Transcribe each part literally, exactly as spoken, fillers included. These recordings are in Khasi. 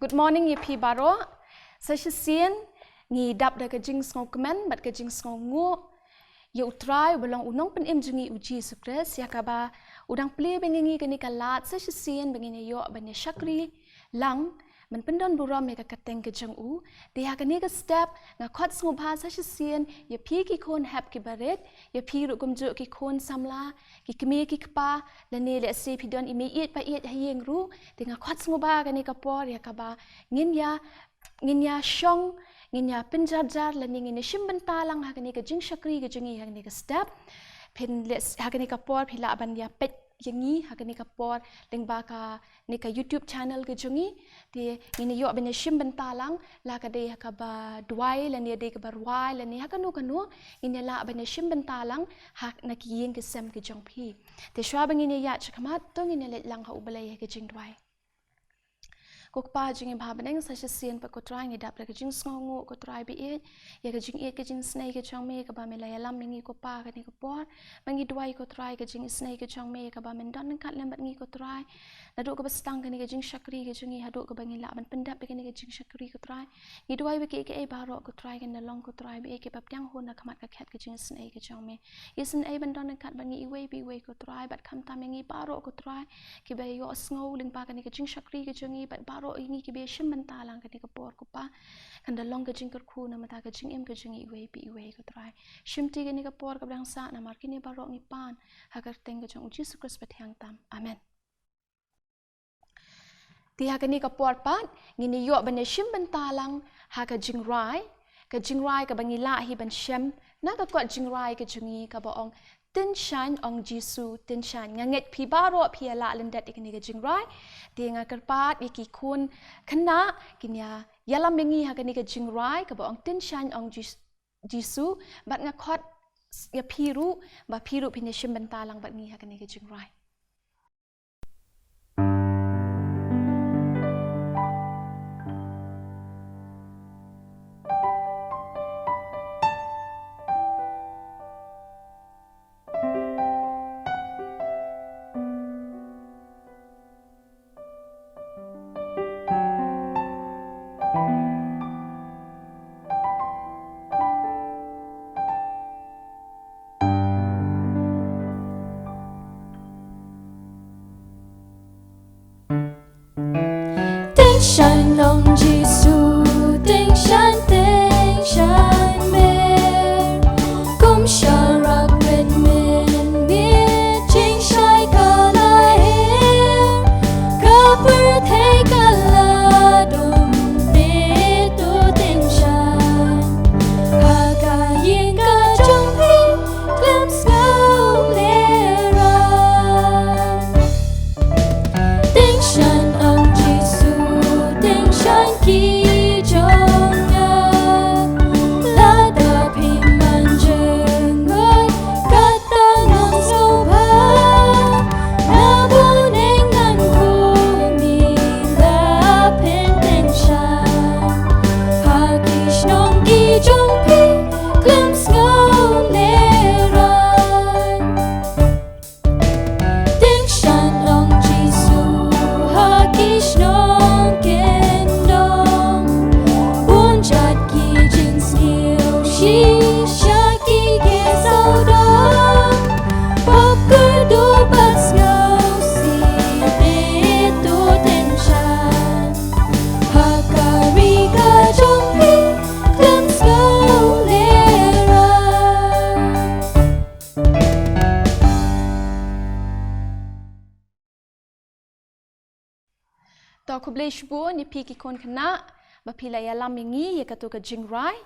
Good morning ïa phi baroh. Sa shisien ngi dap da ka jingsngewkmen bad ka jingsngewnguh ïa U Trai uba long u Nongpynim jong ngi U Jisu Khrist, ïa kaba u dang plie biang ïa ngi kane ka lad sa shisien ba ngin ïoh ban ïa shakri lang ban pyndon burom ïa ka kyrteng ka jong u. Te ha kane ka step nga khot sngewbha sa shisien ïa phi ki khun hep kiba rit, ïa phi ruh kumjuh ki khun samla, ki kmie ki kpa, lane lehse phi don i meiieit ba ïeit ha ïing ruh. Te nga khot sngewbha kane ka por ïa kaba ngin ïa, ngin ïa shong, ngin ïa pynjarjar lane ngin ïa shim bynta lang ha kane ka jingshakri ka jong ngi ha kane ka step. Phin leh ha kane ka por phi lah ban ïa peit ïa ngi ha kane ka por lyngba kane ka YouTube channel ka jong ngi. Te ngin ïa ïoh ban ïa shim bynta lang, la ka dei ha kaba duwai lane dei kaba rwai lane ha kano kano, ngin ïa lah ban ïa shim bynta lang ha na ki ïing ki sem ki jong phi. Te shuwa ba ngin ïa ïaid shakhmat, to ngin ïa leit lang ha U Blei ha ka jingduwai. Ko Kpa jong ngi ba ha bneng, sa shisien pat ko Trai ngi dap da ka jingsngewnguh ko Trai ba ïeit ïa ka jingïeit ka jingisynei ka jong me kaba me la ïalam ïa ngi ko Pa kane ka por. Ba ngi duwai ko Trai ka jingisynei ka jong me kaba men don ryngkat lem bad ngi ko Trai. Naduh kaba sdang kane ka jingshakri ka jong ngi haduh kaba ngin lah ban pyndep ïa kane ka jingshakri ko Trai. Ngi duwai ba kiei kiei baroh ko Trai kin da long ko Trai ba ïeit kiba pdiang hun na khmat ka khet ka jingisynei ka jong me. Isynei ban don ryngkat bad ngi iwei pa iwei ko Trai, bad khamtam ïa ngi baroh ko Trai kiba ïohsngew lyngba kane ka jingshakri ka jong ngi, bad baroh ïa ngi kiba shim bynta lang kane ka por ko Pa. Kan da long ka jingkyrkhu na ka bynta ka jingim ka jong ngi iwei pa iwei ko Trai. Shimti kane ka por kaba dang sah namar kine baroh ngi pan ha ka kyrteng ka jong U Jisu Khrist ba thiang tam. Amen. Te ha kane ka por pat ngin ïa ïoh ban ïa shim bynta lang ha ka jingrwai, ka jingrwai kaba ngi lah hi ban shem na ka kot jingrwai ka jong ngi kaba ong Tyngshaiñ ong Jisu, tyngshaiñ. Nga ngeit phi baroh phi ïa lah lyndet ïa kane ka jingrwai. Te nga kyrpad ïa ki khun khynnah kin ïa ïalam ïa ngi ha kane ka jingrwai kaba ong Tyngshaiñ ong Jis-, Jisu, bad nga khot ïa phi ruh ba phi ruh phin ïa shim bynta lang bad ngi ha kane ka jingrwai. Tyngshaiñ ong Jisu, tyngshaiñ, tyngshaiñ me. Kum sharak rit mynmiet, jingshai ka la her, ka pyrthei ka la dum, te to tyngshaiñ. Ha ka ïing ka jong phi, khlem sngewlehrain. Tyngshaiñ ong Jisu, tyngshaiñ ki jong nga. Lada phi man jngai, kata ngan sngewbha. Na bneng ngan khmih, la phin tyngshaiñ. Ha ki shnong ki jong phi, khlem sngewlehrain. Tyngshaiñ ong Jisu ha ki shnong kyndong. Bun jait ki jingsniew shisha ki sawdong. Pop kyrduh bad sngewsih te to tyngshaiñ. Ha ka ri ka jong phi khlem sngewlehrain. To khublei shibun ïa phi ki khun khynnah ba phi la ïalam ïa ngi ïa kato ka jingrwai.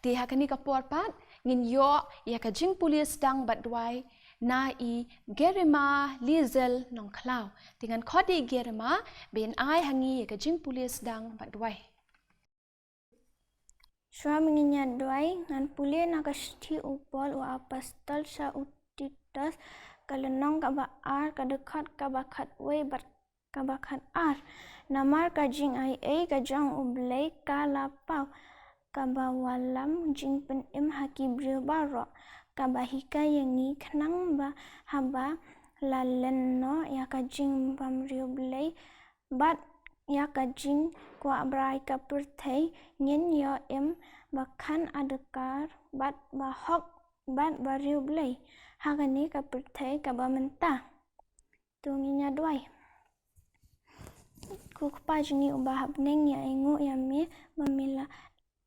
Te ha kane ka por pat ngin ïoh ïa ka jingpule sdang bad duwai na i Gerima Lizel Nongkhlaw. Te ngan khot ïa i Gerima ba in ai ha ngi ïa ka jingpule sdang bad duwai. Shuwa ba ngin ïa duwai, ngan pule na ka shithi u Paul u apostol sha u Titus, ka lynnong kaba ar, ka dkhot kaba khatwei bad kaba khatar. Namar ka jingaiei ka jong U Blei ka la paw, kaba wallam jingpynim ha ki briew baroh, kaba hikai ïa ngi khnang ba haba la len noh ïa ka jingbymriewblei bad ïa ka jingkwah brai ka pyrthei, ngin ïoh im ba kham adkar bad ba hok bad ba riewblei ha kane ka pyrthei kaba mynta. To ngin ïa duwai. Ko Kpa jong ngi uba ha bneng, ngi ainguh ïa me ba me la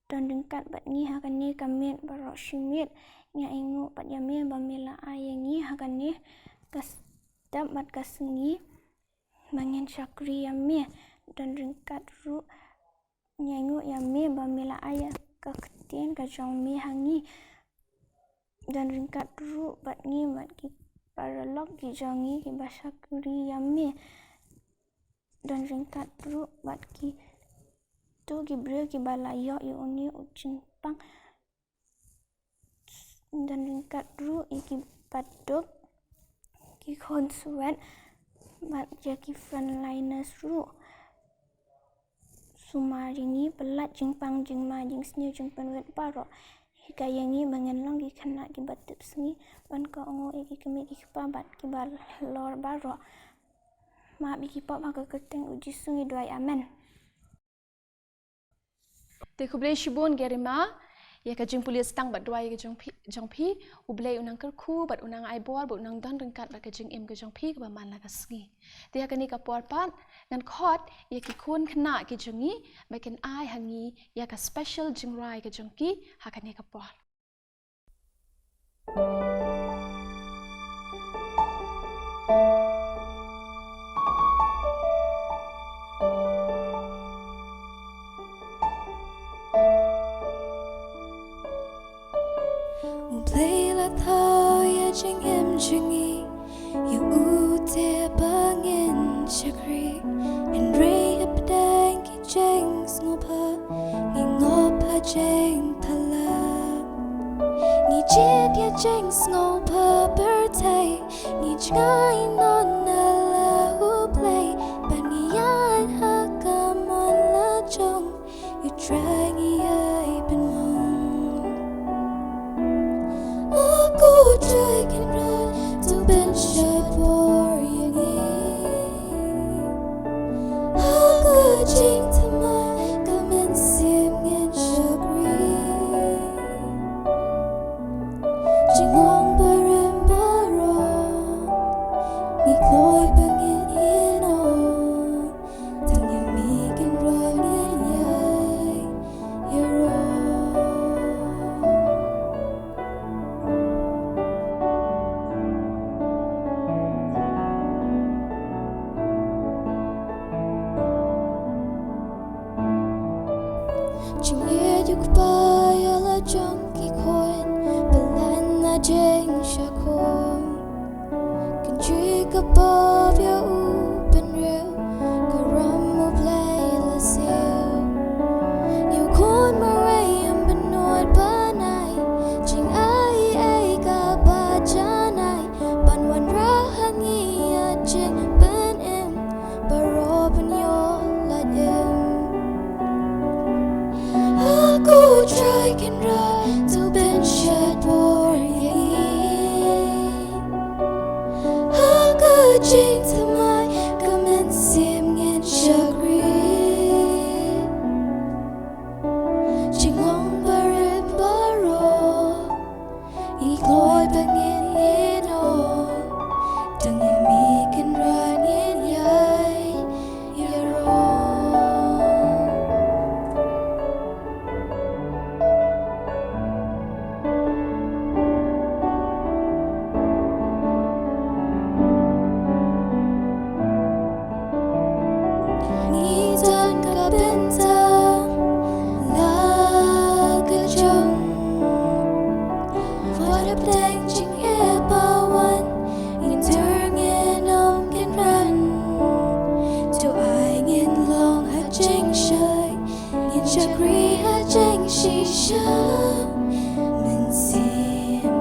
don ryngkat bad ngi ha kane ka miet baroh shi miet. Ngi ainguh pat ïa me ba me la ai ïa ngi ha kane ka step bad ka sngi ba ngin shakri ïa me. Don ryngkat ruh, ngi ainguh ïa me ba me la ai ïa ka ktien ka jong me ha ngi. Don ryngkat ruh bad ngi bad ki paralok ki jong ngi kiba shakri ïa me. Don ryngkat ruh bad kito ki briew kiba la ïoh ïa une u jingpang. Don ryngkat ruh ïa ki baduk, ki khun swet bad ïa ki frontliners ruh. Sumar ïa ngi, pyllait jingpang, jingma, jingsniew, jingpynwit baroh. Hikai ïa ngi ba ngin long ki khynnah kiba tipsngi ban kohnguh ïa ki kmie ki kpa bad kiba halor baroh. Map ïa ki pop, ha ka kyrteng U Jisu ngi duwai, amen. Te khublei shibun Gerima ïa ka jingpule stang bad duwai ïa ka jong phi, jong phi. U Blei u nang kyrkhu bad u nang ai bor bad u nang don ryngkat bad ka jingim ka jong phi kaba man la ka sngi. Te ha kane ka por pat ngan khot ïa ki khun khynnah ki jong ngi ba kin ai ha ngi ïa ka special jingrwai ka jong ki ha kane ka por. U Blei la thaw ïa jingim jong ngi, ïa u te ba ngin shakri. Hynrei hapdeng ki jingsngewbha, ngi ngop ha jingthala. Ngi jied ïa jingsngewbha pyrthei, ngi jngai noh na la U Blei, bad ngi ïaid ha ka mon la jong, ïa u Trai ngi ïai pynmong. O ko Trai Kynrad, to pynshait bor ïa ngi. Ha ka jingthymmai ka mynsiem ngin shakri. Jinglong barim baroh, ngi kloi ba ngin ïehnoh. Tang ïa me Kynrad ngin ïai ïaroh. Jingïeit u kpa ïa la jong ki khun, pyllait na jingshakri. Kynjri ka pop ïa u bynriew, ka ram U Blei la siew. Ïa u khun marwei ym pynnud ban ai, jingai ei kaba janai, ban wanrah ha ngi ïa jingpynim, baroh ban ïoh lait im. Ha ko Trai Kynrad, to pynshait bor ïa ngi. Ha ka jingthymmai ka mynsiem ngin shakri. Jinglong barim baroh, ngi kloi ba ngin ïehnoh. Tang ïa me Kynrad ngin ïai ïaroh. Ngi don ka bynta la ka jong. Wat hapdeng jingeh ba wan, ngin dur ngin ym kynran. To ai ngin long ha jingshai, ngin shakri ha jingshisha. Mynsiem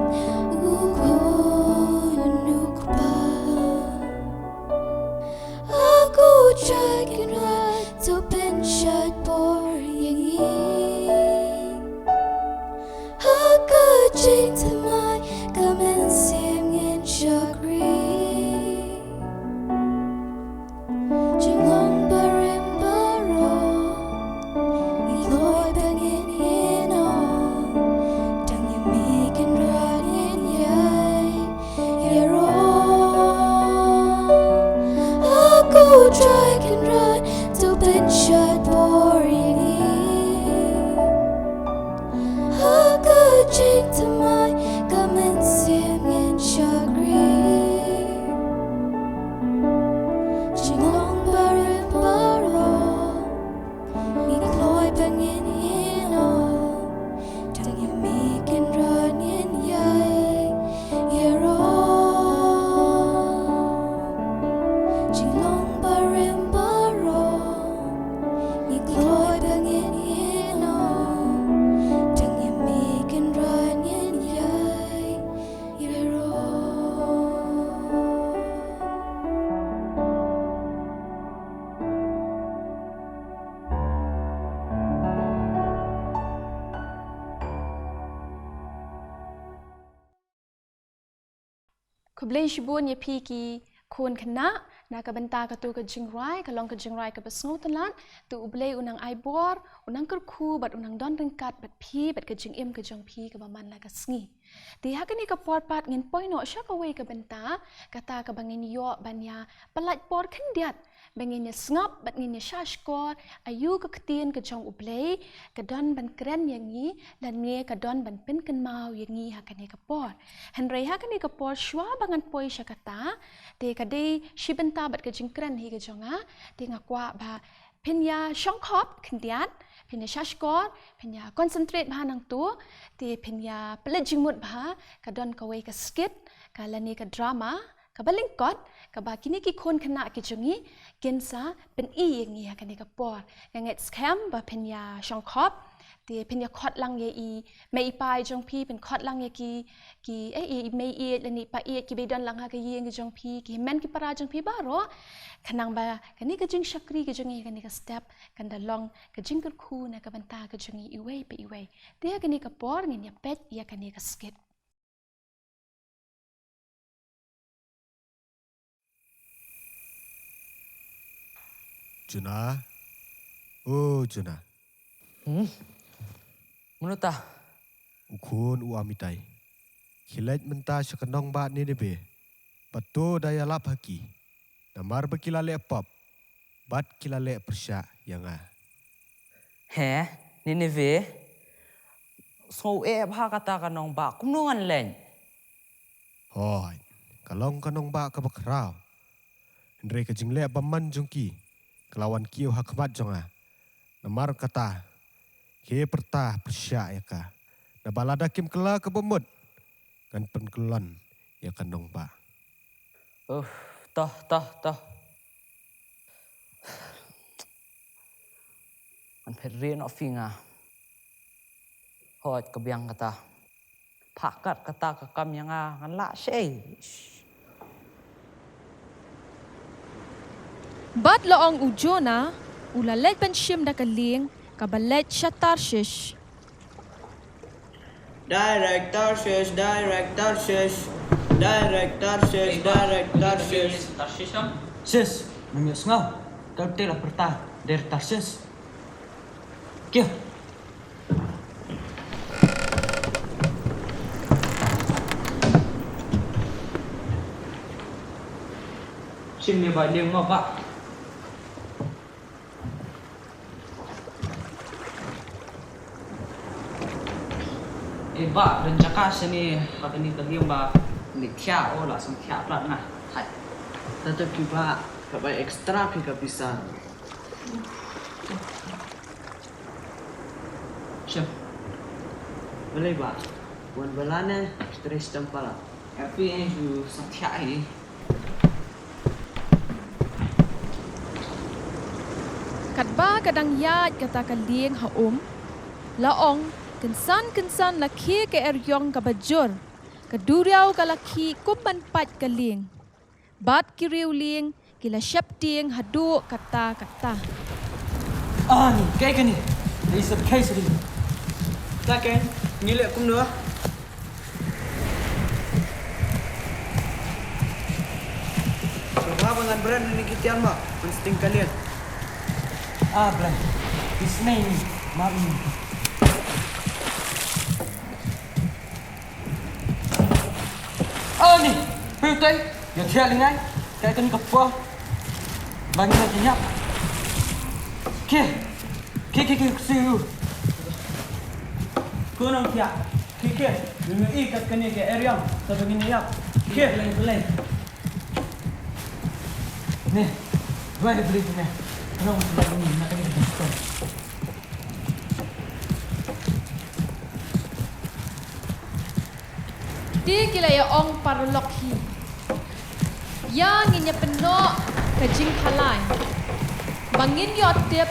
u khun u kpa. Ha ko Trai Kynrad, to pynshait bor ïa ngi. Ha ka jingthymmai ka mynsiem ngin shakri. Jinglong barim ba Khublei shibun ïa phi ki khun khynnah, na ka bynta katu ka jingrwai, ka long ka jingrwai kaba sngewtynnat. To U Blei un nang ai bor, un nang kyrkhu, bad un nang don ryngkat bad phi, bad ka jingim ka jong phi kaba man la ka sngi. Te ha kane ka por pat ngin poi noh sha kawei ka bynta, kata kaba ngin ïoh ban ïa pyllait por khyndiat, ba ngin ïa sngap, bad ngin ïa shahshkor, aïu ka ktien ka jong U Blei, ka don ban kren ïa ngi, lane ka don ban pynkynmaw ïa ngi ha kane ka por. Hynrei ha kane ka por shuwa ba ngan poi sha kata, te ka dei shi bynta bad ka jingkren hi ka jong nga, te nga kwah ba phin ïa shongkhop khyndiat, phin ïa shahshkor, phin ïa concentrate bha nangtu, te phin ïa pynleit jingmut bha, ka don kawei ka skit, ka lane ka drama, kaba lyngkot, kaba kine ki khun khynnah ki jong ngi, kin sa pyni ïa ngi ha kane ka por. Nga ngeit skhem ba phin ïa shongkhop, te phin ïa khot lang ïa i mei i pa i jong phi, phin khot lang ïa ki, ki, eh, i mei ïeit lane i pa ïeit kiba don lang ha ka ïing ka jong phi, ki hynmen ki para jong phi baroh, khnang ba kane ka jingshakri ka jong ngi ha kane ka step, kan da long ka jingkyrkhu na ka bynta ka jong ngi iwei pa iwei. Te ha kane ka por ngin ïa peit ïa kane ka skit. Jonah. O Jonah. Hmm? Mano ta? U khun u Amitai. Khie leit mynta sha ka nongbah Nineveh. Bad to da ïalap ha ki. Namar ba ki la leh pop. Bad ki la leh pyrshah ïa nga. He, Nineveh? Sngew eh bha kata ka nongbah, kumno ngan leit? Hooid, ka long ka nongbah kaba khraw. Hynrei ka jingleh bymman jong ki, ka la wan kiew ha khmat jong nga. Namar kata, khie pyrta pyrshah ïa ka. Naba lada kim kylla ka bamut, ngan pynkyllon ïa ka nongbah. Uh, toh, toh, toh. Ngan phet rieh noh phi nga. Hooid ka biang kata. Phah kat kata ka kam ïa nga ngan lah shei. Bad la ong u Jonah, u la leit ban shim da ka lieng, kaba leit sha Tarshish. Direct Tarshish, direct Tarshish, direct Tarshish, direct Tarshish. Tarshish am? Sis, mem ïohsngew. Ka te la pyrta, direct Tarshish. Kieh. Shim ne ba lieng mo ba. Eh, ba, don jaka shane, ha kane ka lieng ba, ne thiah, oh, la song thiah plat nga. Hai. Tato ki ba, ka bai extra phi ka pisa. Shim. Balei ba, wan bala ne, stress tampala. Happy eh, ju song thiah eh. Katba ka dang ïaid kata ka lieng ha um, la ong, kynsan kynsan la khie ka eriong kaba jur, ka duriaw ka la khih kum ban pait ka lieng. Bad ki riew lieng, ki la sheptieng haduh katta katta. Ah, ni, kaei kane? Dei sep kaei sdang? Ta kaei, ngi leh kumno? Sngewbha ba ngan bret na ki tiang ba, ngan sting ka liang. Ah, Blei. Isnei ni, mami. Oh, ni. Hei, utai. Ïa thiah lyngngai. Kaei kane ka por. Ba ngin ïa jingïap. Khie. Khie, khie, khie, ksiu. Khun nang thiah. Khie, khie. Ngin ïa i kat kane ka eriong. Sa ba ngin ïa ïap. Khie. Blei, blei. Ni. Duwai ha Blei ne. Nong, nong, nong, nong, nong, nong, nong, Te ki la ïa ong paralok hi. Ïa ngin ïa pynnoh ka jingkhalai. Ba ngin ïoh tip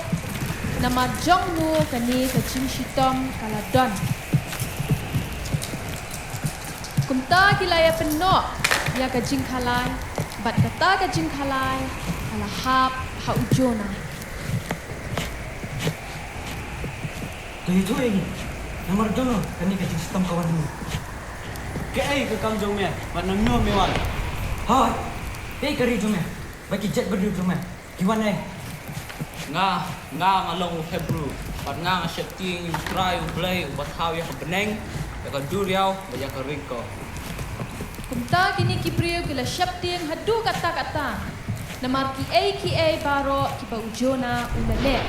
namar jong no kane ka jingshitom ka la don. Kumta ki la ïa pynnoh ïa ka jingkhalai, bad kata ka jingkhalai ka la hap ha u Jonah. To ïathuh ïa ngi, namar jong no kane ka jingshitom ka wan ha ngi? Kaei ka kam jong me, bad na no me wan? Hoi! Kaei ka ri jong me? Bad ki jaitbynriew jong me ki wan ei? Nga, nga, nga long u Hebru, bad nga, nga sheptieng ïa U Trai U Blei uba thaw ïa ka bneng, ïa ka duriaw bad ïa ka ryngkew. Kumta kine ki briew ki la sheptieng haduh katta katta namar kiei kiei baroh kiba u Jonah u la leh.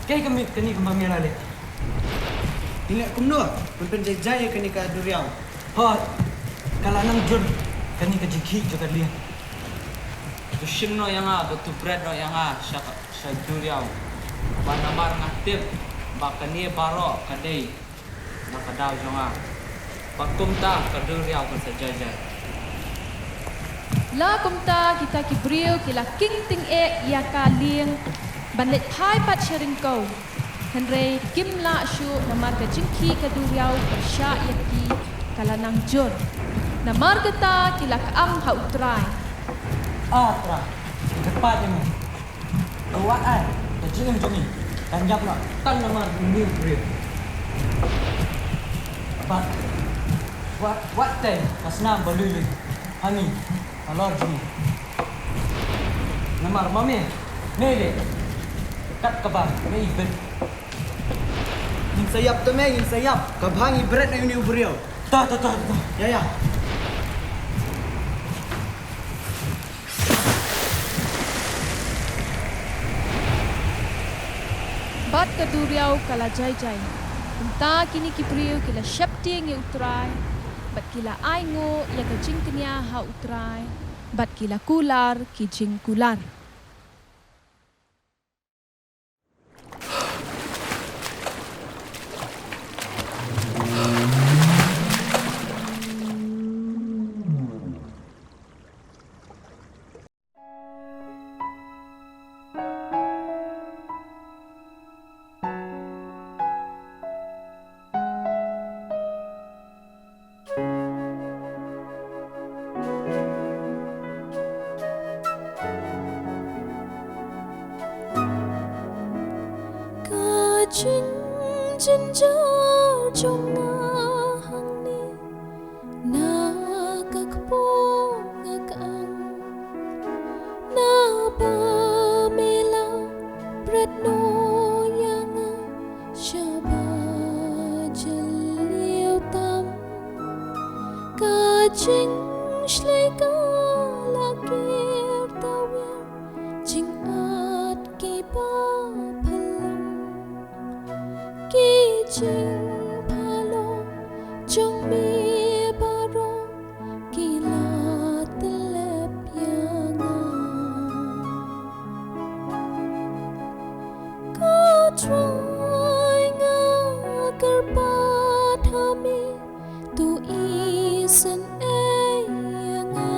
Kaei kane, kane kaba me la leh? Ngi leh kumno ban pynjai jai ïa kane ka duriaw? Hooid, ka la nang jur kane ka jingkhih jong ka lieng. To shim noh ïa nga bad to bret noh ïa nga sha ka, sha duriaw. Bad namar nga tip ba kane baroh ka dei na ka daw jong nga, bad kumta ka duriaw kan sa jai jai. La kumta kita ki briew ki la king tyngeh ïa ka lieng ban leit phai pat sha ryngkew. Hynrei kim lah shuh namar ka jingkhih ka duriaw pyrshah ïa ki ka la nang jur. Namar kata ki la kyang ha U Trai. Ah Trai, ngi kyrpad ïa me, to wad ai ka jingim jong ngi kan ïap noh tang namar une u briew. Bad wat, wat tei ka snam ba lui lui ha ngi halor jong ngi. Namar ma me, me leh kat kaba me ibit. Ngin sa ïap te me, ngin sa ïap. Ka bha ngi bret na une u briew. To, to, to, to. Ïa, ïa. Bad ka duriaw ka la jai jai. Kumta kine ki briew ki la sheptieng ïa U Trai bad ki la ainguh ïa ka jingkñia ha U Trai bad ki la kular ki jingkular. Ka jingjynjar jong nga hangne, na ka kpoh nga kyang, naba me la bret noh ïa nga shaba jylliew tam. Ka jingshlei ka la ker tawiar, jingat kiba phylla. Ki jingpynlong jong me baroh ki la tyllep ïa nga. Ko Trai, nga kyrpad ha me, to isynei ïa nga.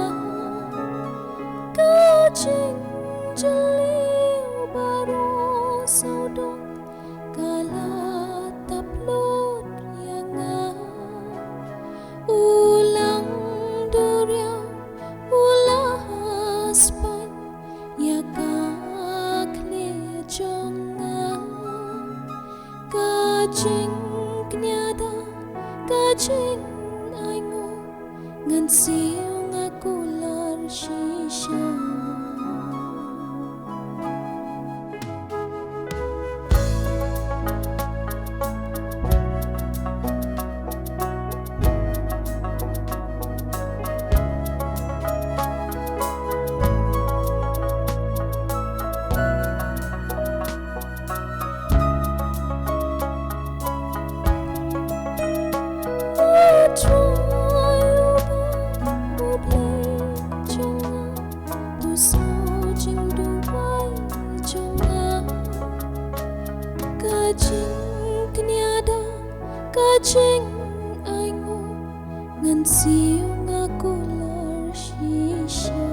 Ka jingjylliew baroh sawdong ka la tap lut ïa nga. U lang duriaw u la haspah ïa ka khlieh jong nga. Ka jingkñia da ka jingainguh, ngan siew nga kular shisha. Ka jingkñia da ka jingainguh, ngan siew nga kular shisha.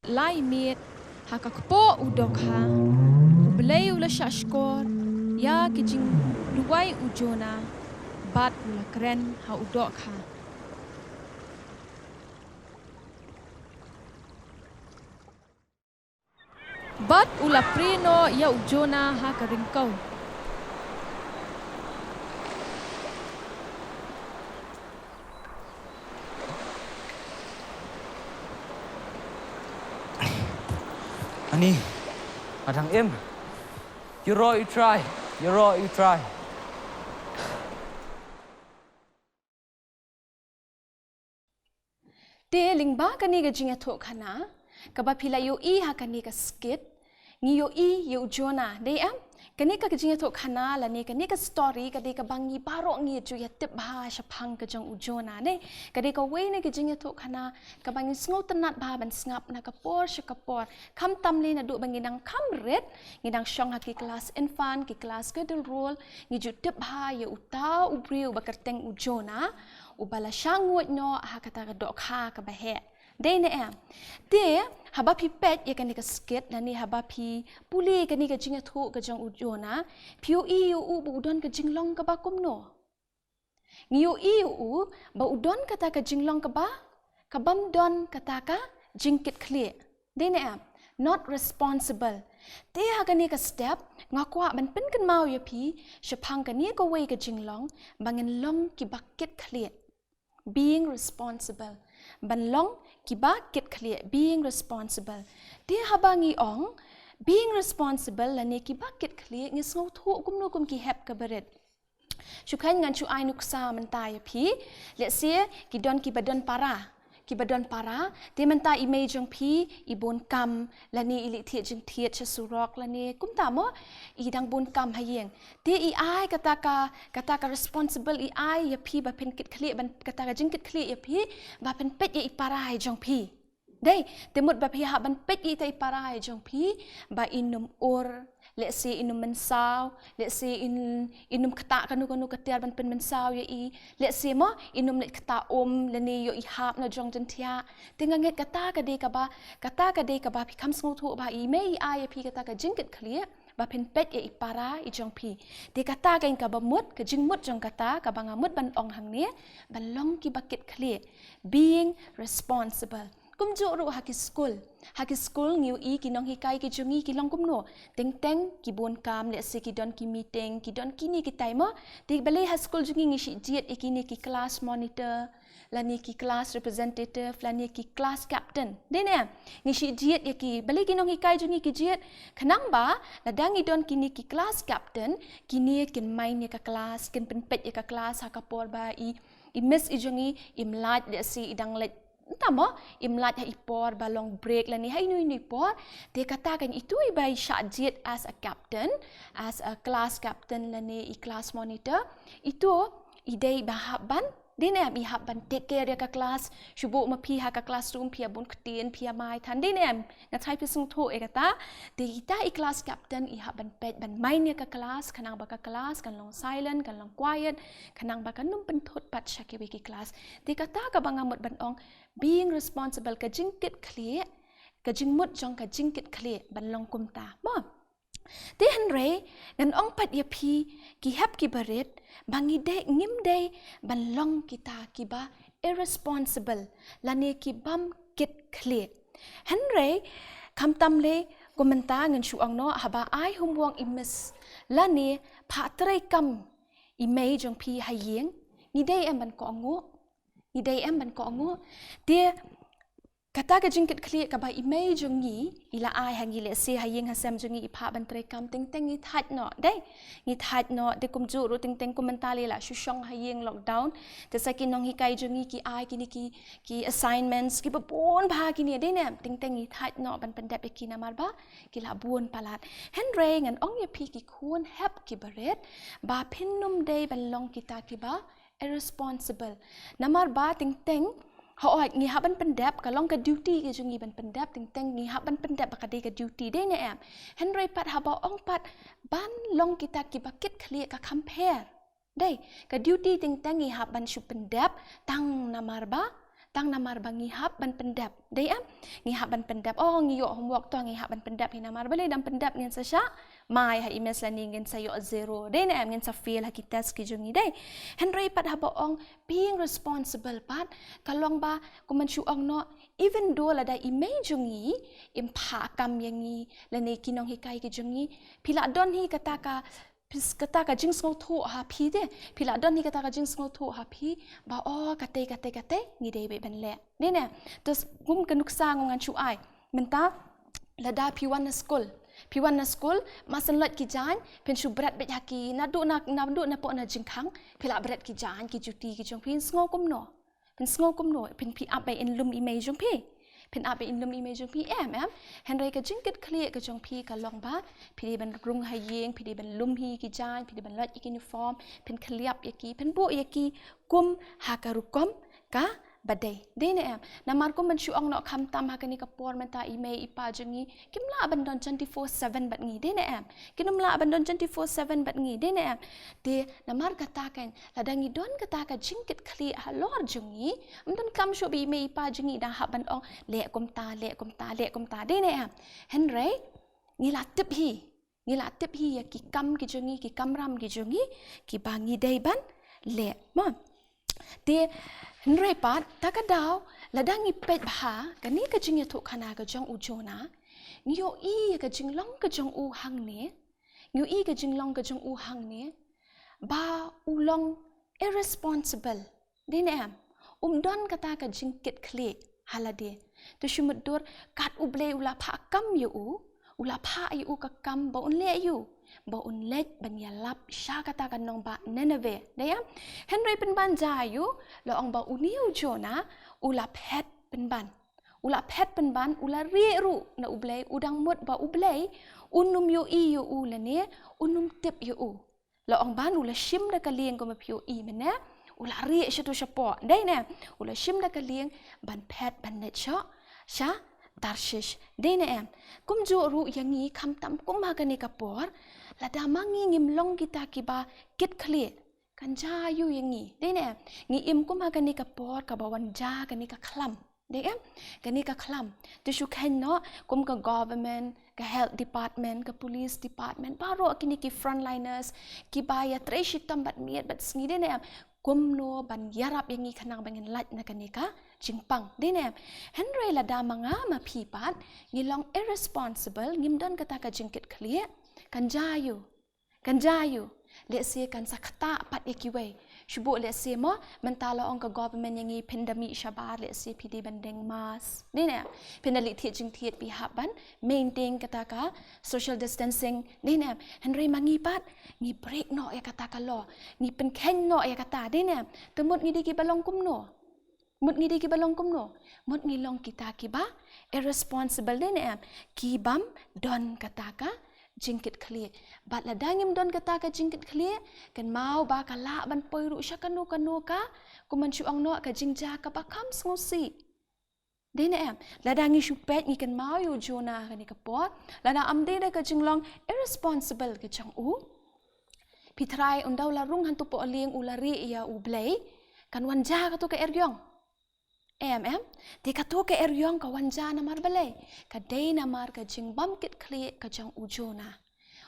Lai miet, ha ka kpoh u dohkha, U Blei u la shah shkor ïa ki jingduwai u Jonah, bad u la kren ha u dohkha. Bad u la prie noh ïa u Jonah ha ka ryngkew. Ani, nga dang im. Ïaroh ïa u Trai, ïaroh ïa u Trai. Te lyngba kane ka jingïathuhkhana kaba phi la ïohi ha kane ka skit, ngi ïohi ïa u Jonah, dei em? Kane ka jingïathuhkhana lane kane ka story ka dei kaba ngi baroh ngi ju ïatip bha shaphang ka jong u Jonah, dei? Ka dei kawei na ka jingïathuhkhana kaba ngi sngewtynnat bha ban sngap na ka por sha ka por. Khamtam lei naduh ba ngi dang kham rit, ngi dang shong ha ki klas infant, ki klas cradle roll, ngi ju tip bha ïa uta u briew ba kyrteng u Jonah, uba la shah nguid noh ha kata ka dohkha kaba heh. Dei ne em? Te, haba phi peit ïa kane ka skit, lane haba phi pule kane ka jingïathuh ka jong u Jonah, phi ïohi ïa u ba u don ka jinglong kaba kumno? Ngi ïohi ïa u ba u don kata ka jinglong kaba, kabym don kata ka jingkitkhlieh. Dei ne em? Not responsible. Te ha kane ka step, nga kwah ban pynkynmaw ïa phi shaphang kane kawei ka jinglong, ba ngin long kiba kitkhlieh. Being responsible. Ban long kiba kitkhlieh, being responsible. Te haba ngi ong being responsible lane kiba kitkhlieh, ngi sngewthuh kumno kum ki hep kaba rit. Shu kheiñ ngan shu ai nuksa mynta ïa phi. Let's say ki don kiba don para. Kiba don para, te mynta i mei jong phi i bun kam lane i leit thied jingthied sha surok lane kumta mo, i dang bun kam ha ïing. Te i ai kata ka, kata ka responsible i ai ïa phi ba phin kitkhlieh, ban kata ka jingkitkhlieh ïa phi ba phin peit ïa i para i jong phi. Dei, te mut ba phi hap ban peit ïa ita i para i jong phi ba in ym ur, let's say in ym mynsaw, let's say in, in ym ktah kano kano ka tiar ban pynmynsaw ïa i, let's say mo, in ym leit ktah um lane ïoh i hap na jong jingthiah. Te nga ngeit kata ka dei kaba, kata ka dei kaba phi kham sngewthuh bha, i mei i ai ïa phi kata ka jingkitkhlieh ba phin peit ïa i para i jong phi. Te kata ka dei kaba mut, ka jingmut jong kata kaba nga mut ban ong hangne, ban long kiba kitkhlieh. Being responsible. Kumjuh ruh ha ki skul. Ha ki skul ngi ïohi ki nonghikai ki jong ngi ki long kumno. Teng teng ki bun kam, let's say ki don ki meeting, ki don kine kitai mo. Te balei ha skul jong ngi ngi shu jied ïa kine ki class monitor, lane ki class representative, lane ki class captain. Dei ne? Ngi shu jied ïa ki, balei ki nonghikai jong ngi ki jied? Khnang ba lada ngi don kine ki class captain, kine kin main ïa ka class, kin pynpeit ïa ka class ha ka por ba i, i miss i jong ngi im lait, let's say i dang leit, ynta mo, im lait ha i por ba long break lane ha ino ino i por. Te kata kan itu i ba i shah jied as a captain, as a class captain lane i class monitor. Itu i dei ba hap ban, dei ne em, i hap ban take care ïa ka class. Shu buh ma phi ha ka classroom phi ïa bun ktien, phi ïa mai than, dei ne em. Nga tharai phi sngewthuh ïa kata. Te ita i class captain i hap ban peit, ban main ïa ka class, khnang ba ka class kan long silent, kan long quiet, khnang ba kan ym pynthut pat sha kiwei ki class. Te kata kaba nga mut ban ong, being responsible, ka jingkitkhlieh, ka jingmut jong ka jingkitkhlieh, ban long kumta mo. Te hynrei ngan ong pat ïa phi, ki hep kiba rit, ba ngi dei, ngim dei ban long kita kiba irresponsible lane kibym kitkhlieh. Hynrei khamtam lei, kum mynta ngan shu ong noh, haba ai homework i miss lane phah treikam i mei jong phi ha ïing, ngi dei em ban kohnguh? Ngi dei em ban kohnguh? Te kata ka jingkitkhlieh kaba i mei jong ngi i la ai ha ngi, let's say ha ïing ha sem jong ngi i phah ban treikam, teng teng ngi thait noh, dei? Ngi thait noh. Te kumjuh ruh teng teng kum mynta lei la shu shong ha ïing, lockdown. Te sa ki nonghikai jong ngi ki ai kine ki, ki assignments kiba bun bha kine, dei ne em? Teng teng ngi thait noh ban pyndep ïa ki namar ba ki la bun palat. Hynrei ngan ong ïa phi ki khun hep kiba rit, ba phin ym dei ban long kita kiba irresponsible. Namar ba teng teng, hooid, ngi hap ban pyndep, ka long ka duty ka jong ngi ban pyndep, teng teng ngi hap ban pyndep ba ka dei ka duty, dei ne em? Hynrei pat haba ong pat ban long kita kiba kitkhlieh ka kham pher. Dei, ka duty teng teng ngi hap ban shu pyndep tang namar ba Tang namar ba ngi hap ban pyndep. Dei em? Ngi hap ban pyndep. Oh, ngi ïoh homework to, ngi hap ban pyndep hi namar balei dang pyndep ngin sa shah mai ha i miss lane ngin sa ïoh zero. Dei ne em, ngin sa fail ha ki test ki jong ngi dei. Hynrei pat haba ong being responsible pat, ka long ba, kumban shu ong noh, even though lada i mei jong ngi im phah kam ïa ngi lane ki nonghikai ki jong ngi, phi lah don hi kata ka, pis-, kata ka jingsngewthuh ha phi de, phi lah don hi kata ka jingsngewthuh ha phi ba, oh, katei, katei, katei ngi dei beit ban leh. Dei ne? To, kum ka nuksa nga ngan shu ai. Mynta lada phi wan na skul, phi wan na skul, mar shen leit ki jaiñ phin shu bret beit ha ki, naduh na, naduh napoh na jingkhang phi lah bret ki jaiñ, ki juti ki jong phi. Phin sngew kumno? Phin sngew kumno? Phin, phi ap ba in lum i mei jong phi? Phin ap ba in lum i mei jong phi? Em, em. Hynrei ka jingkitkhlieh ka jong phi ka long ba phi dei ban rung ha ïing, phi dei ban lum hi ki jaiñ, phi dei ban leit ïa ki uniform, phin khylliap ïa ki, phin buh ïa ki kum ha ka rukom kaba dei. Dei ne em? Namar kumban shu ong noh, khamtam ha kane ka por mynta i mei i pa jong ngi kim lah ban don twenty-four seven bad ngi. Dei ne em? Kin ym lah ban don twenty-four seven bad ngi. Dei ne em? Te namar kata kan, lada ngi don kata ka jingkitkhlieh halor jong ngi, ym donkam shuh ba i mei i pa jong ngi dang hap ban ong leh kumta, leh kumta, leh kumta. Dei ne em? Hynrei ngi la tip hi. Ngi la tip hi ïa ki kam ki jong ngi, ki kamram ki jong ngi, kiba ngi dei ban leh, mo. Te hynrei pat, ta ka daw, lada ngi peit bha kane ka jingïathuhkhana ka jong u Jonah, ngi ïohi ïa ka jinglong ka jong u hangne, ngi ïohi ka jinglong ka jong u hangne ba u long irresponsible. Dei ne em? Um don kata ka jingkitkhlieh ha lade. To shu mutdur, kat U Blei u la phah kam ïa u, u la phah ïa u ka kam ba un leh ïa u, ba un leit ban ïalap sha kata ka nongbah Nineveh. Dei em? Hynrei pynban, jia ïa u, la ong ba une u Jonah u la phet pynban. U la phet pynban, u la rieh ruh na U Blei, u dang mut ba U Blei un ym ïohi ïa u lane un ym tip ïa u. La ong ban u la shim da ka lieng, kumba phi ïohi mynne, u la rieh shato shapoh. Dei ne em? U la shim da ka lieng ban phet ban leit sha, sha Tarshish. Dei ne em? Kumjuh ruh ïa ngi, khamtam kum ha kane ka por, lada ma ngi ngim long kita kiba kitkhlieh, kan jia ïa u ïa ngi. Dei ne em? Ngi im kum ha kane ka por kaba wan jia kane ka khlam. Dei em? Kane ka khlam. To shu kheiñ noh, kum ka government, ka health department, ka police department, baroh kine ki frontliners, kiba ïatrei shitom bad miet bad sngi, dei ne em, kumno ban ïarap ïa ngi khnang ba ngin lait na kane ka jingpang. Dei ne em? Hynrei lada ma nga ma phi pat ngi long irresponsible, ngim don kata ka jingkitkhlieh, kan jia ïa u. Kan jia ïa u. Lehse kan sa ktah pat ïa kiwei. Shu buh lehse mo, mynta la ong ka government ïa ngi phin da mih shabar, lehse phi dei ban deng mask. Dei ne em? Phin da leit thied jingthied, phi hap ban maintain kata ka social distancing. Dei ne em? Hynrei ma ngi pat, ngi break noh ïa kata ka law. Ngi pynkheiñ noh ïa kata. Dei ne em? Te mut ngi dei kiba long kumno? Mut ngi dei kiba long kumno? Mut ngi long kita kiba irresponsible, dei ne em? Kibym don kata ka jingkitkhlieh. Bad lada ngim don kata ka jingkitkhlieh, kynmaw ba ka lah ban poi ruh sha kano kano ka, kumban shu ong noh, ka jingjia kaba kham sngewsih. Dei ne em? Lada ngi shu peit, ngi kynmaw ïa u Jonah kane ka por, lada ym dei da ka jinglong irresponsible ka jong u, phi tharai ynda u la rung hangto poh lieng, u la rieh ïa U Blei, kan wan jia kato ka eriong. Em, em? Te kato ka eriong ka wan jia namar balei? Ka dei namar ka jingbym kitkhlieh ka jong u Jonah.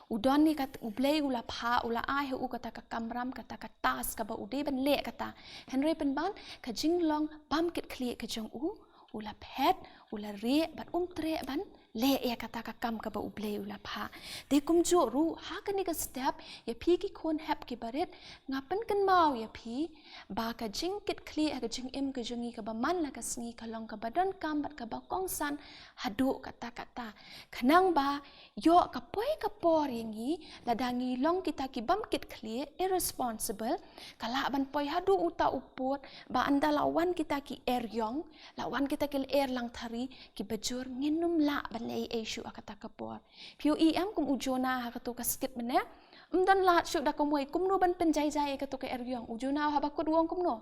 U don ne kat-, U Blei u la phah, u la ai ha u kata ka kamram, kata ka task kaba u dei ban leh kata. Hynrei pynban, ka jinglong bym kitkhlieh ka jong u, u la phet, u la rieh, bad um treh ban leh ïa kata ka kam kaba U Blei u la phah. Te kumjuh ruh, ha kane ka step, ïa phi ki khun hep ki barit, nga pynkynmaw ïa phi ba ka jingkitkhlieh ha ka jingim ka jong ngi kaba man la ka sngi ka long kaba donkam bad kaba kongsan haduh katta katta. Khnang ba ïoh ka poi ka por ïa ngi, lada ngi long kita ki bym kitkhlieh, irresponsible, ka lah ban poi haduh uta u pud ba ynda la wan kita ki eriong, la wan kita ki lyer langthari, kiba jur, ngin ym lah ban leh ei ei shuh ha kata ka por. Phi ïohi em, kum u Jonah ha kato ka skit mynne, ym don lad shuh da kumwei, kumno ban pynjai jai ïa kato ka eriong. U Jonah u hap ba kut, u ong kumno?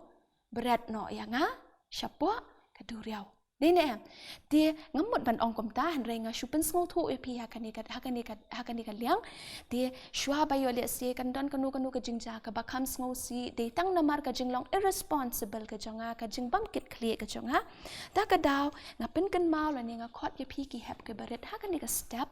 Bret noh ïa nga shapoh ka duriaw. Dei ne em? Te ngam mut ban ong kumta, hynrei nga shu pynsngewthuh ïa phi ha kane ka, ha kane ka, ha kane ka liang. Te shuwa ba ïoh lehse kan don kano kano ka jingjia kaba kham sngewsih, dei tang namar ka jinglong irresponsible ka jong nga, ka jingbym kit khlieh ka jong nga. Ta ka daw, nga pynkynmaw lane nga khot ïa phi ki hep ki barit ha kane ka step,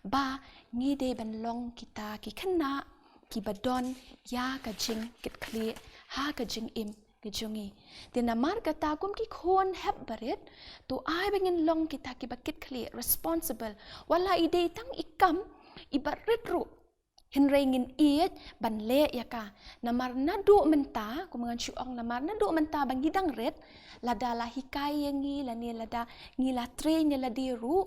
ba ngi dei ban long kita ki khynnah kiba don ïa ka jingkit khlieh ha ka jingim ka jong ngi. Te namar kata kum ki khun hep barit, to ai ba ngin long kita kiba kit khlieh, responsible. Wat la i dei tang i kam iba rit ruh, hynrei ngin ïeit ban leh ïa ka. Namar naduh mynta, kum ngan shu ong, namar naduh mynta ba ngi dang rit, lada la hikai ïa ngi, lane lada ngi la train ïa lade ruh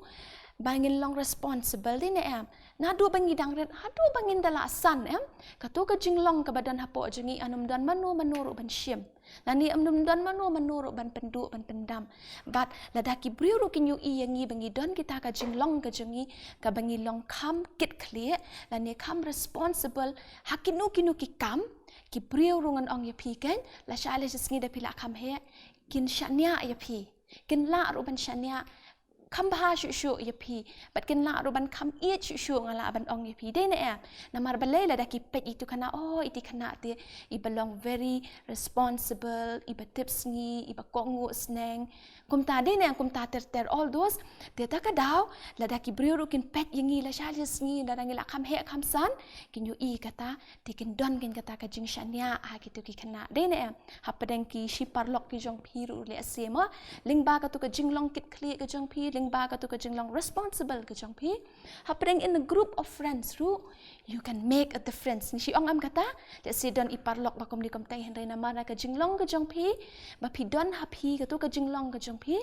ba ngin long responsible, dei ne em? Naduh ba ngi dang rit haduh ba ngin da la san, em, kato ka jinglong kaba don hapoh jong ngi, ym don mano mano ruh ban shim, lane ym don mano mano ruh ban pynduh, ban pyndam. Bad lada ki briew ruh kin ïohi ïa ngi ba ngi don kita ka jinglong ka jong ngi kaba ngi long kham kit khlieh lane kham responsible ha kino kino ki kam, ki briew ruh, ngan ong ïa phi, kan, lashai lashisngi da phi la kham heh, kin shaniah ïa phi. Kin lah ruh ban shaniah kham bha shuh shuh ïa phi. Bad kin lah ruh ban kham ïeit shuh shuh, nga lah ban ong ïa phi, dei ne em? Namar balei? Lada ki peit ïa itu khynnah, oh, iti khynnah te iba long very responsible, iba tip sngi, iba kohnguh sneng, kumta, dei ne em? Kumta ter ter, all those. Te ta ka daw, lada ki briew ruh kin peit ïa ngi lashai lashisngi, lada ngi la kham heh kham san, kin ïohi kata, te kin don kin kata ka jingshaniah ha kito ki khynnah, dei ne em? Hapdeng ki shi paralok ki jong phi ruh lehse, mo, lyngba kato ka jinglong kit khlieh ka jong phi, lyngba kato ka jinglong responsible ka jong phi. Hapdeng in a group of friends ruh, you can make a difference. Ngi shu ong, em, kata, lehse don i paralok ba kumne kumtai, hynrei namar na ka jinglong ka jong phi, ba phi don ha phi kato ka jinglong ka jong phi,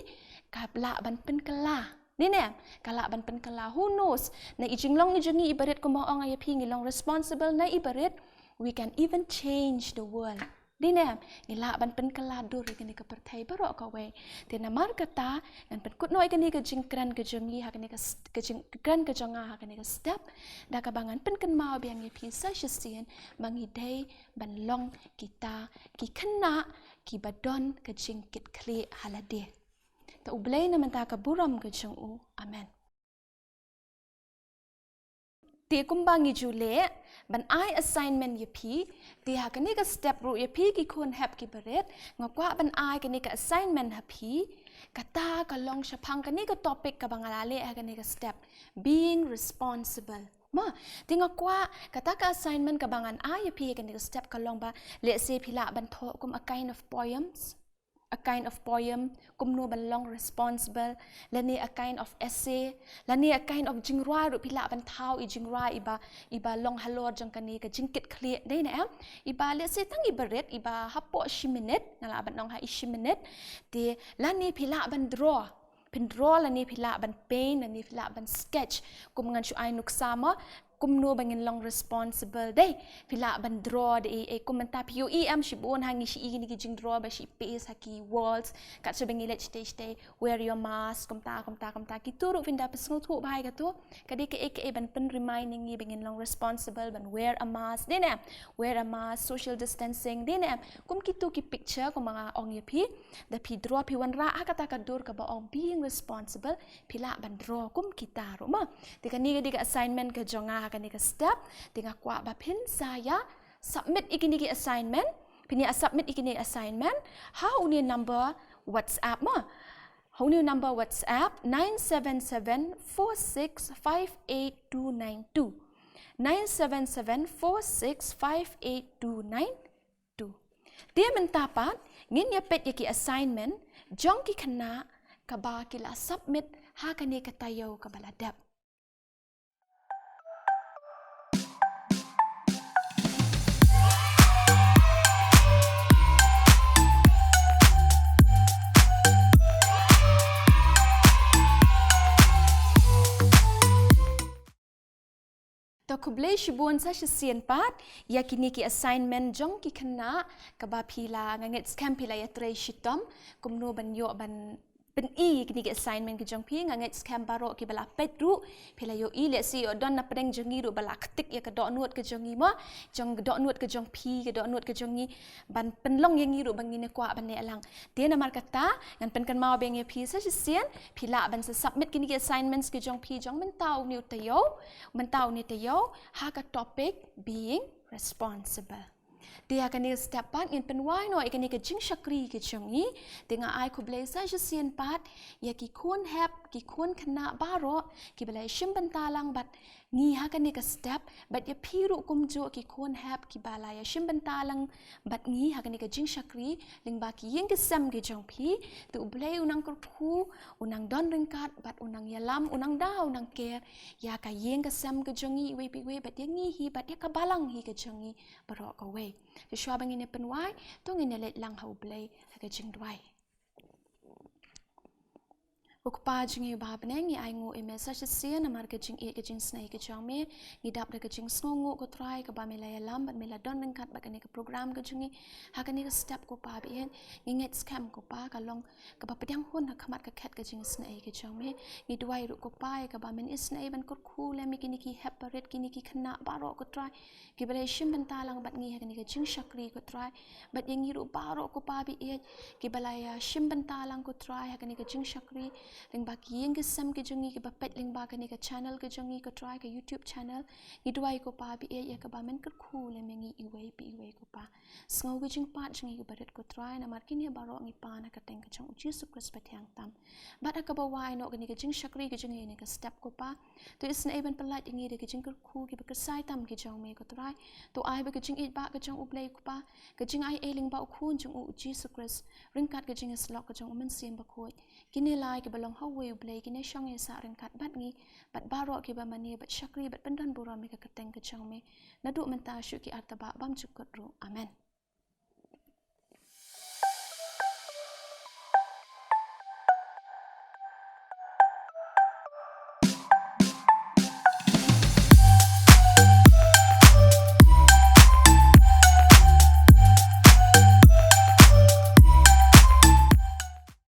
ka lah ban pynkylla, dei ne em? Ka lah ban pynkylla. Who knows? Na i jinglong i jong ngi iba rit, kumba ong ïa phi, ngi long responsible na iba rit, we can even change the world, dei ne em? Ngi lah ban pynkylla dur ïa kane ka pyrthei baroh kawei. Te namar kata, ngan pynkut noh ïa kane ka jingkren ka jong ngi ha kane ka st-, ka jingkren ka jong nga ha kane ka step, da kaba ngan pynkynmaw biang ïa phi sa shisien ba ngi dei ban long kita ki khynnah kiba don ka jingkit khlieh ha lade. Ta U Blei na mynta ka burom ka jong u. Amen. Te kumba ngi ju leh ban ai assignment ïa phi, te ha kane ka step ruh ïa phi ki khun hep kiba rit, nga kwah ban ai kane ka assignment ha phi, kata ka long shaphang kane ka topic kaba nga la leh ha kane ka step, being responsible. Mo, te nga kwah kata ka assignment kaba ngan ai ïa phi ha kane ka step ka long ba, lehse phi lah ban thoh kum a kind of poems, a kind of poem, kumno ban long responsible, lane a kind of essay, lane a kind of jingrwai ruh phi lah ban thaw, i jingrwai iba, iba long halor jong kane ka jingkit khlieh, dei ne em? Iba lehse tang iba rit, iba hapoh shi minit, nga lah ban ong ha i shi minit, te lane phi lah ban draw, phin draw lane phi lah ban paint, lane phi lah ban sketch, kum ngan shu ai nuksa mo, kumno ba ngin long responsible, dei? Phi lah ban draw da ei ei, kum mynta phi ïohi em, shibun ha ngi shi i kine ki jingdraw ba shi paste ha ki walls, kat shaba ngi leit shatei shatei, wear your mask, kumta kumta kumta. Kito ruh phin da pynsngewthuh bha ïa kato, ka dei kaei kaei ban pynremind ïa ngi ba ngin long responsible, ban wear a mask, dei ne? Wear a mask, social distancing, dei ne? Kum kito ki picture, kum ba nga ong ïa phi, da phi draw, phi wanrah ha kata ka dur kaba ong being responsible, phi lah ban draw kum kita ruh mo. Te kane ka dei ka assignment ka jong nga ha kane ka step, te nga kwah ba phin sa ïa submit ïa kine ki assignment, phin ïa submit ïa kine ki assignment ha une u number WhatsApp mo. Ha une u number WhatsApp nine seven seven four six five eight two nine two. Nine seven seven four six five eight two nine two. Te mynta pat ngin ïa peit ïa ki assignment jong ki khynnah kaba ki la submit ha kane ka taïew kaba la dep. To khublei shibun sa shisien pat ïa kine ki assignment jong ki khynnah kaba phi la, nga ngeit skhem phi la ïatrei shitom kumno ban ïoh ban pyni ïa kine ki assignment ki jong phi. Nga ngeit skhem baroh kiba la peit ruh phi la ïohi, lehse ïoh don na pdeng jong ngi ruh ba la ktik ïa ka dohnud ka jong ngi mo, jong dohnud ka jong phi, ka dohnud ka jong ngi, ban pynlong ïa ngi ruh ba ngin ïa kwah ban leh lang. Te namar kata ngan pynkynmaw biang ïa phi sa shisien, phi lah ban sa submit kine ki assignments ki jong phi jong mynta une u taïew, mynta une u taïew, ha ka topic being responsible. Te ha kane ka step pat ngin pynwai noh ïa kane ka jingshakri ka jong ngi. Te nga ai khublei sa shisien pat ïa ki khun hep, ki khun khynnah baroh kiba la ïa shim bynta lang bad ngi ha kane ka step, bad ïa phi ruh kumjuh ki khun hep kiba la ïa shim bynta lang bad ngi ha kane ka jingshakri lyngba ki ïing ki sem ki jong phi. Te U Blei u nang kyrkhu, u nang don ryngkat bad u nang ïalam, u nang da, u nang ker ïa ka ïing ka sem ka jong ngi iwei pa iwei bad ïa ngi hi bad ïa ka balang hi ka jong ngi baroh kawei. Te shuwa ba ngin ïa pynwai, to ngin ïa leit lang ha U Blei ha ka jingduwai. Ko Kpa jong ngi uba ha bneng, ngi ainguh ïa me sa shisien namar ka jingïeit ka jingsnei ka jong me. Ngi dap da ka jingsngewnguh ko Trai kaba me la ïalam bad me la don ryngkat bad kane ka program ka jong ngi ha kane ka step ko Pa ba ïeit. Ngi ngeit skhem ko Pa ka long kaba pdiang hun ha khmat ka khet ka jingsnei ka jong me. Ngi duwai ruh ko Pa ïa kaba men isnei ban kyrkhu lem ïa kine ki hep barit, kine ki khynnah baroh ko Trai kiba la ïa shim bynta lang bad ngi ha kane ka jingshakri ko Trai. Bad ïa ngi ruh baroh ko Pa ba ïeit kiba la ïa shim bynta lang ko Trai ha kane ka jingshakri lyngba ki ïing ki sem ki jong ngi kiba peit lyngba kane ka channel ka jong ngi ko Trai, ka YouTube channel. Ngi duwai ko Pa ba ïeit ïa kaba men kyrkhu lem ïa ngi iwei pa iwei ko Pa. Sngew ka jingpait jong ngi kaba rit ko Trai namar kine baroh ngi pan ha ka kyrteng ka jong U Jisu Khrist ba thiang tam. Bad ha kaba wai noh kane ka jingshakri ka jong ngi ha kane ka step ko Pa, to isnei ban pyllait ïa ngi da ka jingkyrkhu kiba kyrsai tam ki jong me ko Trai. To ai ba ka jingïeit ba ka jong U Blei ko Pa, ka jingaiei lyngba U Khun jong u U Jisu Khrist, ryngkat ka jingïasyllok ka jong U Mynsiem Bakhuid, kine lai kiba long ha uwei U Blei kin ïa shong ïa sah ryngkat bad ngi bad baroh kiba mane bad shakri bad pyndon burom ïa ka kyrteng ka jong me naduh mynta shuh ki artaba bymjukut ruh. Amen.